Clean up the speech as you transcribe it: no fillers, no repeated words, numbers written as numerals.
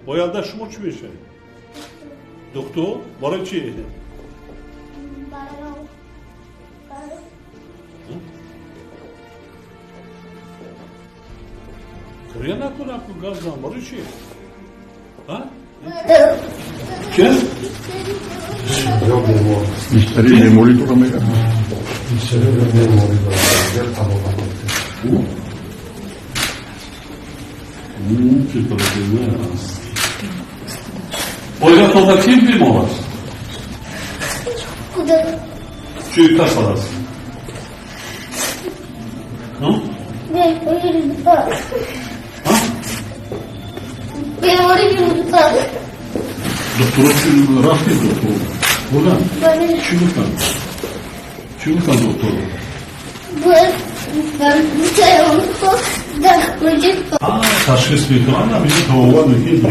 Оянда шумо чӣ мешавед? Духтур? Барои чӣ? Гиря накун, аку гап зан. Барои чӣ? Чӣ? Бештари беморӣ дора мегӯяд. Бештари беморӣ дора, табобат мекунад. Чӣ Оилатонда ким бемор аст? Чӣ касал аст? Беморӣ. Духтуро рафтед, духтур бурдан? Чӣ гуфтанд? Чӣ гуфтанд духтуро? Ташхис мекунанд, ҳамиҷо табобат мекунед.